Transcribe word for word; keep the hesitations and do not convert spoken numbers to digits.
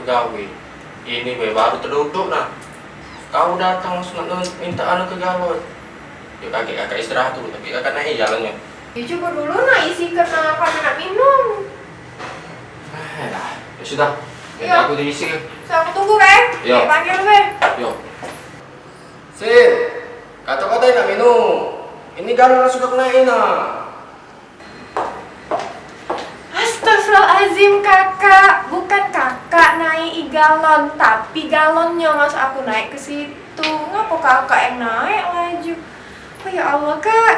Begawe. Ini be baru teduduk nah. Kau datang langsung nak minta anu ke galon. Yo, kagek kakak istirahat dulu, tapi kakak naik jalannyo. Ya, coba dulu nak isi kena kami nak minum. Eh, dah. Ya sudah. Iya. Aku diisi ke? So, aku tunggu, Bang. Iya. Panggil, Bang. Yo. Sin, kata-kata nak minum. Ini galon sudah naik nah. Astagfirullahalazim, Kakak. Bukan Kakak naik i galon, tapi galonnya masuk aku naik ke situ. Ngapa Kakak yang naik laju? Oh, ya Allah, Kak.